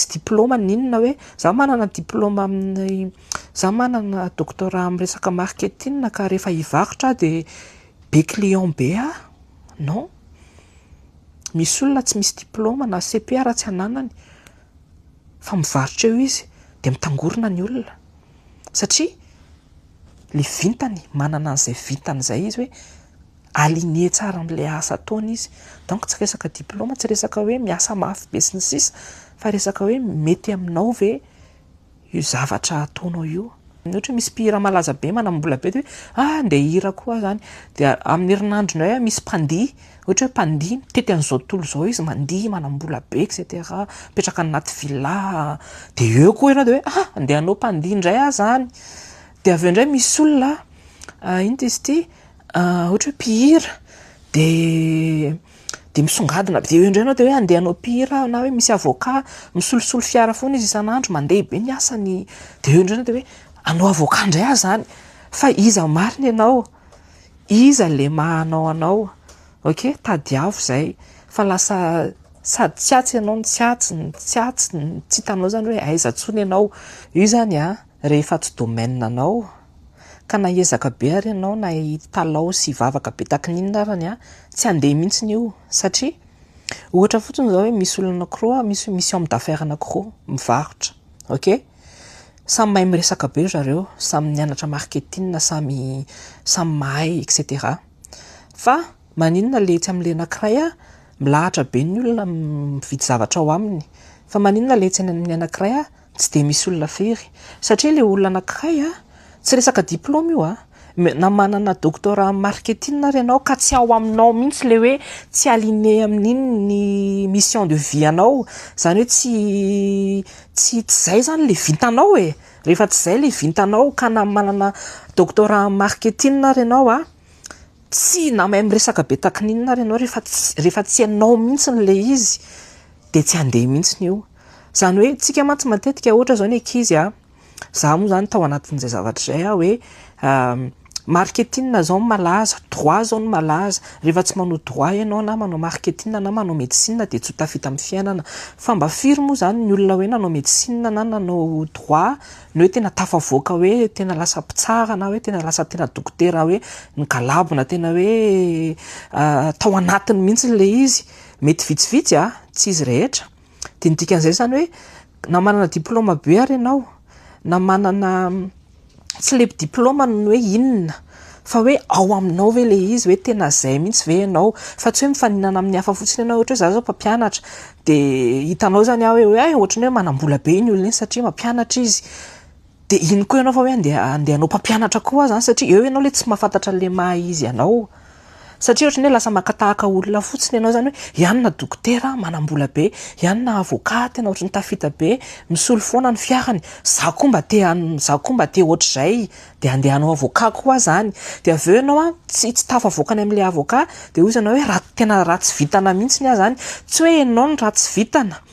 Tsy diplôma n'inona hoe za manana diplôma amin'ny, za manana doctorat amin'ny resaka marketing ka rehefa hivarotra aho dia be client be aho. Non. Misy olona tsy misy diplôma na CP ara tsy ananany fa mivarotra eo izy dia mitangorona ny olona satria le vintany, manana an'izay vintany izay izy hoe aligné tsara amin'ilay asa ataony izy. Donc tsy resaka diplôma, tsy resaka hoe miasa mafy be sy ny sisa fa resaka hoe mety aminao ve io zavatra ataonao io. Ohatra hoe misy mpihira malaza be manam-bola be dia hoe ah andeha hihira koa aho zany. Dia amin'ny herinandro indray misy mpandihy, ohatra hoe mpandihy mitety an'izao tontolo izao izy, mandihy, manam-bola be et cetera, mipetraka anaty villa. Dia eo koa ianao dia hoe ah andeha hanao mpandihy indray aho zany. Dia avy eo indray misy olona, inona izy ity, ohatra hoe mpihira dia dia misongadina be eo indray ianao dia hoe andeha hanao mpihira aho na hoe misy avocat misolosolo fiara foana izy isan'andro mandeha be ny asany dia eo indray ianao dia hoe hanao avocat indray aho zany. Fa iza marina ianao? Iza le maha anao anao? Ok, tadiavo izay fa lasa sady tsy atsy ianao no tsy atsy no tsy atsy no tsy hitanao zany hoe aiza intsony ianao. Io zany an, rehefa tsy domaine anao ka na hiezaka be ary ianao na hitalao sy hivavaka be tahaky ny inona arany an, tsy handeha mihitsy io satria ohatra fotsiny izao hoe misy olona anankiroa, misy misy homme d'affaires anankiroa mivarotra, ok? Samy mahay miresaka be ry zareo, samy nianatra marketing, samy samy mahay et cetera. Fa maninona le etsy amin'le anankiray an, milahatra be ny olona mividy zavatra ao aminy, fa maninona le etsy amin'ny anankiray an, tsy dia misy olona firy? Satria le olona anankiray an, tsy resaka diplôme io an, na manana doctorat amin'ny marketing ary ianao ka tsy ao aminao mihitsy le hoe tsy aligné amin'iny ny mission de vie anao, zany hoe tsy tsy tsy zay zany le vintanao e, rehefa tsy zay le vintanao ka na manana doctorat amin'ny marketing ary ianao an, tsy na mahay miresaka be tahaky ny inona ary ianao rehefa tsy rehefa tsy hainao mihitsy le izy de tsy handeha mihitsy io. Zany hoe tsika mantsy matetika ohatra zao ny ankizy an, za moa zany tao anatin'izay zavatra izay aho hoe marketing zao no malaza, droit zao no malaza, rehefa tsy manao droit ianao na manao marketing na manao médecine dia tsy ho tafita amin'ny fiainana. Fa mba firy moa zany ny olona hoe nanao médecine na nanao droit ny hoe tena tafavoaka hoe tena lasa mpitsara na hoe tena lasa tena dokotera hoe nigalabona tena hoe tao anatiny mihitsy ilay izy. Mety vitsivitsy an, tsy izy rehetra. Dia ny dikan'izay zany hoe na manana diplôma be ary ianao, na manana tsy le diplôma no hoe inona fa hoe ao aminao ve le izy hoe tena zay mihitsy ve ianao fa tsy hoe mifaninana amin'ny hafa fotsiny ianao ohatra hoe za zao mpampianatra de hitanao zany aho hoe hay ohatran'ny hoe manam-bola be iny olona iny satria mampianatra izy de iny koa ianao fa hoe andeha andeha hanao mpampianatra koa aho zany satria eo ianao le tsy mahafantatra an'le maha izy anao satria ohatran'ny hoe lasa maka tahaka olona fotsiny ianao zany hoe i anona dokotera manam-bola be, i anona avocat tena ohatran'ny tafita be, misolo foana ny fiarany, za koa mba te han- za koa mba te ohatr'izay de andeha hanao avocat koa aho zany, de avy eo ianao an tsy tsy tafavoaka any amin'le avocat de hoy izy anao hoe raha tena ratsy vintana mihitsiny aho zany, tsy hoe ianao no ratsy vintana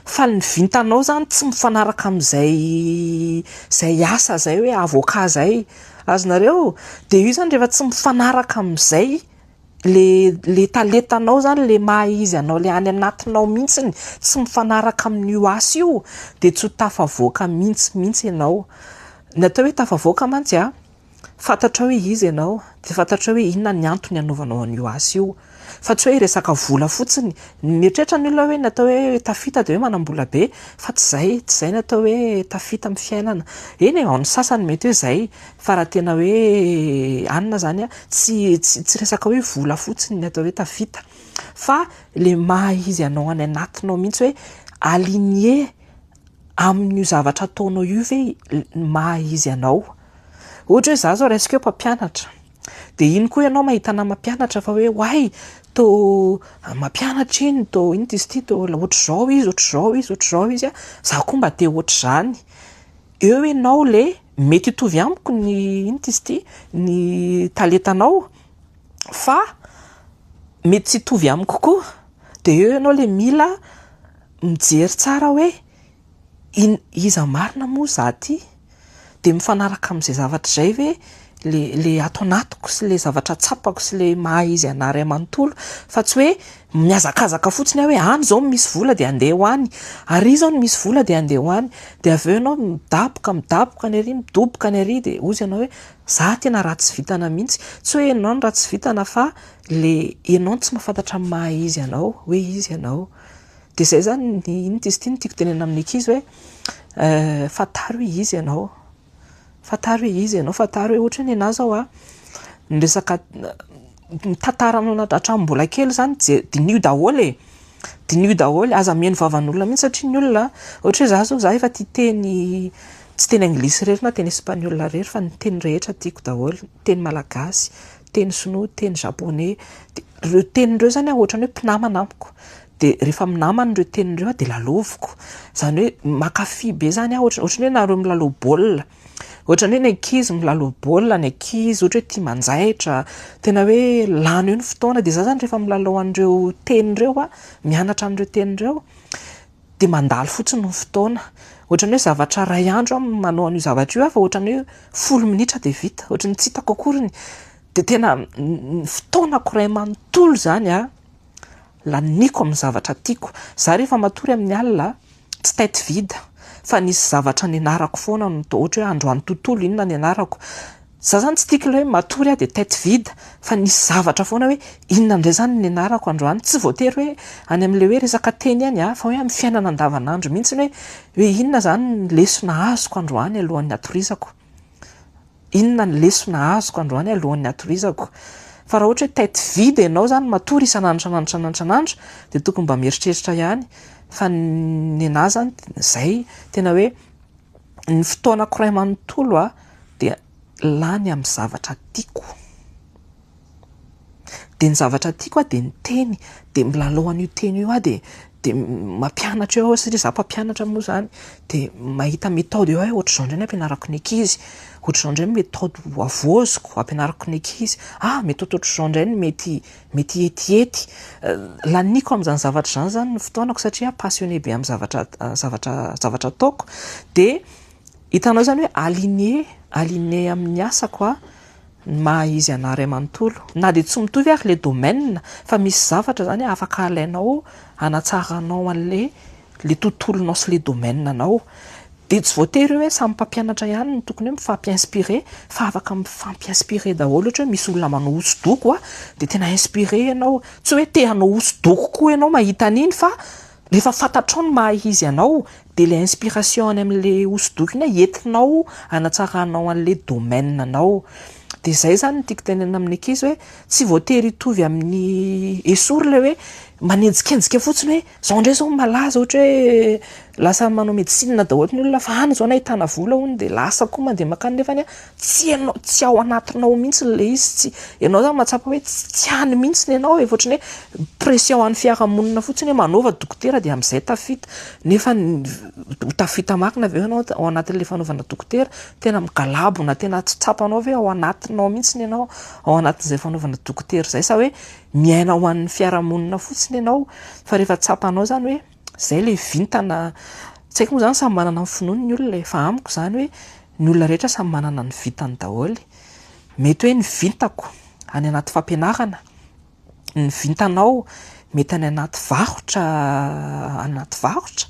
fa ny vintanao zany tsy mifanaraka amin'izay zay asa zay hoe avocat zay, azonareo? De io zany rehefa tsy mifanaraka amin'izay le le talentanao zany le maha izy anao le any anatinao mihitsiny tsy mifanaraka amin'io asa io de tsy ho tafavoaka mihitsy mihitsy ianao. Ny atao hoe tafavoaka mantsy an, fantatrao hoe iza ianao, de fantatrao hoe inona ny antony anaovanao an'io asa io, fa tsy hoe resaka vola fotsiny. Mieritreritra ny olona hoe ny atao hoe tafita de hoe manam-bola be, fa tsy zay, tsy zay ny atao hoe tafita amin'ny fiainana. Eny e, ao ny sasany mety hoe zay, fa raha tena hoe anona zany an, tsy tsy tsy resaka hoe vola fotsiny ny atao hoe tafita, fa le maha izy anao any anatinao mihitsy hoe aligné amin'io zavatra ataonao io ve ny maha izy anao. Ohatra hoe za zao raisiko hoe mpampianatra, de iny koa ianao mahita anah mampianatra fa hoe oay tô mampianatra iny, tô inona izy ity, tô ohatr'izao izy, ohatr'izao izy, ohatr'izao izy an, za koa mba te ohatr'izany. Eo ianao le mety hitovy amiko ny inona izy ity, ny talentanao fa mety tsy hitovy amiko koa, de eo ianao le mila mijery tsara hoe in- iza marina moa za ty? De mifanaraka amin'izay zavatra izay ve le le ato anatiko sy le zavatra tsapako sy le maha izy anah ray manontolo, fa tsy hoe mihazakazaka fotsiny aho hoe any izao no misy vola dia andeha ho any, ary izao no misy vola dia andeha ho any, dia avy eo ianao midaboka midaboka any ary, midoboka any ary dia hozy ianao hoe za tena ratsy vintana mihitsy, tsy hoe ianao no ratsy vintana fa le ianao no tsy mahafantatra ny maha izy anao hoe iza ianao. Dia izay izany ny inona izy ity no tiako tenenina amin'ny ankizy hoe fantaro hoe iza ianao. Fantaro hoe iza ianao, fantaro hoe ohatra hoe ny anà izao an, ny resaka ny tantara hatramin'ny mbola kely izany diniho daholo e! Diniho daholo, aza mihaino vavan'olona mihitsy satria ny olona ohatra hoe izaho izao, izaho efa tia teny tsy teny anglisy irery na teny espaniola irery fa ny teny rehetra tiako daholo, teny malagasy, teny sinoa, teny japoney, dia ireo teny ireo izany ohatran'ny hoe mpinamana amiko. Dia rehefa minamana ireo teny ireo aho dia lalaoviko. Izany hoe mankafy be izany aho, ohatran'ny hoe nareo milalao baolina. Ohatran'ny hoe ny ankizy milalao baolina, ny ankizy ohatra hoe tia manjaitra, tena hoe lany eo ny fotoana. Dia izaho izany rehefa milalao an'ireo teny ireo aho, mianatra an'ireo teny ireo, dia mandalo fotsiny ny fotoana. Ohatran'ny hoe zavatra iray andro aho manao an'io zavatra io fa ohatran'ny hoe folo minitra dia vita, ohatran'ny tsy hitako akoriny. Dia tena ny fotoanako iray manontolo izany an, Laniko amin'ny zavatra tiako. Za rehefa matory amin'ny alina tsy tête vide fa nisy zavatra nianarako foana no ohatra hoe androany tontolo inona nianarako. Za zany tsy tiako ilay hoe matory aho dia tête vide fa nisy zavatra foana hoe inona indray zany no nianarako androany. Tsy voatery hoe any amin'ilay hoe resaka teny ihany an, fa hoe amin'ny fiainana andavanandro mihitsy hoe hoe inona zany ny lesona azoko androany alohan'ny hatorizako. Inona ny lesona azoko androany alohan'ny hatorizako? Fa raha ohatra hoe tête vide ianao izany matory isan'andro isan'andro isan'andro isan'andro dia tokony mba mieritreritra ihany fa ny anah izany izay tena hoe ny fotoanako iray manontolo dia lany amin'ny zavatra tiako. Dia ny zavatra tiako dia ny teny, dia milalao an'io teny io aho dia dia mampianatra eo aho satria izaho mpampianatra moa izany, dia mahita méthode eo aho hoe ohatr'izao indray ny ampianarako ny ankizy, ohatr'izao indray ny méthode havaoziko hampianariko ny ankizy, ah méthode ohatr'izao indray no mety mety hetiety. Laniako amin'izany zavatra izany izany ny fotoanako satria aho passionné be amin'ny zavatra zavatra zavatra ataoko. Dia hitanao izany hoe aligné aligné amin'ny asako aho ny maha izy anah ray manontolo. Na dia tsy mitovy ary le domaine fa misy zavatra zany afaka alainao hanatsaranao anle le tontolonao sy le domaine anao. Dia tsy voatery hoe samy mpampianatra ihany no tokony hoe mifampi-inspirer fa afaka mifampi-inspirer daholo ohatra hoe misy olona manao hosodoko a, dia tena inspiré ianao, tsy hoe te hanao hosodoko koa ianao mahita an'iny fa Rehefa fantatrao ny maha izy anao dia ilay inspiration any amin'ilay hosodoko iny entinao hanatsaranao an'ilay domaine anao. Dia izay izany no tiako tenenina amin'ny ankizy hoe tsy voatery hitovy amin'ny esory ilay hoe manenjikenjika fotsiny hoe izao indray izao no malaza ohatra hoe lasa manao médecine daholo ny olona fa any izao no ahitana vola hono dia lasa koa mandeha mankany nefany an tsy ianao, tsy ao anatinao mihitsy ilay izy, tsy, ianao zany mahatsapa hoe tsy any mihitsy ianao e, fa ohatran'ny hoe pression an'ny fiarahamonina fotsiny hoe manaova dokotera dia amin'izay tafita, nefa ho tafita marina ve ianao ao anatin'ilay fanaovana dokotera, tena migalabona, tena tsy tsapanao ve ao anatinao mihitsy ianao ao anatin'izay fanaovana dokotera izay sa hoe miaina ho an'ny fiarahamonina fotsiny ianao, fa rehefa tsapanao zany hoe zay ilay vintana, tsy haiko moa zany samy manana ny finoany ny olona e, fa amiko zany hoe Ny olona rehetra samy manana ny vintany daholo. Mety hoe ny vintako any anaty fampianarana, ny vintanao mety any anaty varotra anaty varotra,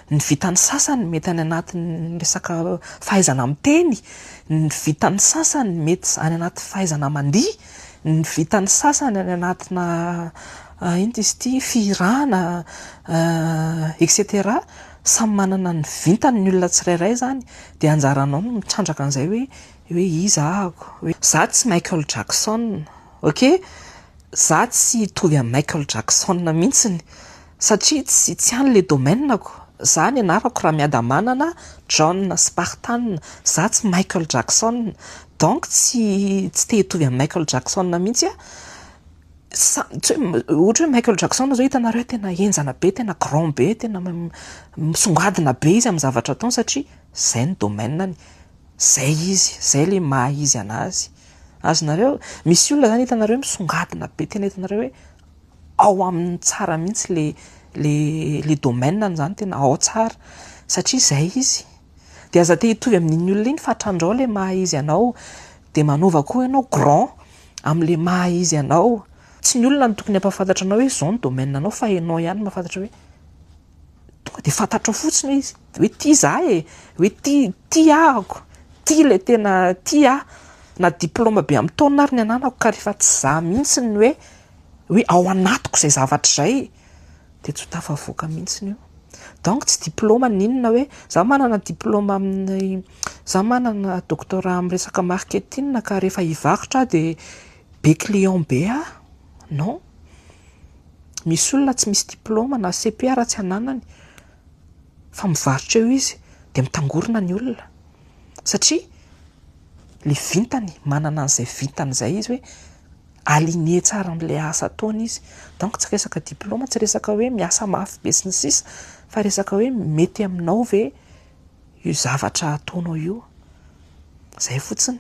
ny vintan'ny sasany mety any anatin'ny resaka fahaizana miteny, ny vintan'ny sasany mety any anaty fahaizana mandihy, ny vintan'ny sasany any anatina inona izy ity fihirana et cetera. Samy manana ny vintany ny olona tsirairay izany dia anjaranao no mitrandraka an'izay hoe hoe iza ahako, hoe za tsy Michael Jackson, ok? Za tsy hitovy amin'i Michael Jackson mihitsiny satria tsy tsy any le domaine-ko, za ny anarako Ramiadamanana John Spartan, za tsy Michael Jackson donc tsy tsy te hitovy amin'i Michael Jackson mihitsy aho. Sa tsy hoe ohatra hoe Michael Jackson zao hitanareo hoe tena henjana be, tena grand be, tena misongadina be izy amin'ny zavatra ataony satria zay ny domaine-ny, zay izy, zay le maha izy anazy. Azonareo? Misy olona zany hitanareo misongadina be, tena hitanareo hoe ao aminy tsara mihitsy le le le domaine-ny zany tena ao tsara satria zay izy. Dia aza te hitovy amin'iny olona iny fa trandrao le maha izy anao. Dia manaova koa ianao grand amin'ilay maha izy anao. Tsy ny olona no tokony hampahafantatra anao hoe izao ny domaine anao fa ianao ihany no mahafantatra hoe tonga dia fantatrao fotsiny hoe izy hoe ity za e, hoe ity ity ahako, ity ilay tena ity aho. Na diplôme be amin'ny taonina ary ny ananako ka rehefa tsy za mihitsy ny hoe hoe ao anatiko izay zavatra izay dia tsy ho tafavoaka mihitsy io. Donc tsy diplôme n'inona hoe za manana diplôme amin'ny za manana doctorat amin'ny resaka marketing ka rehefa hivarotra aho dia be client be aho. Non. Misy olona tsy misy diplôme na CP ara tsy ananany fa mivarotra eo izy dia mitangorona ny olona satria le vintany manana an'izay vintany izay izy hoe aligné tsara amin'ilay asa ataony izy. Donc tsy resaka diplôme, tsy resaka hoe miasa mafy be sy ny sisa fa resaka hoe mety aminao ve io zavatra ataonao io. Zay fotsiny.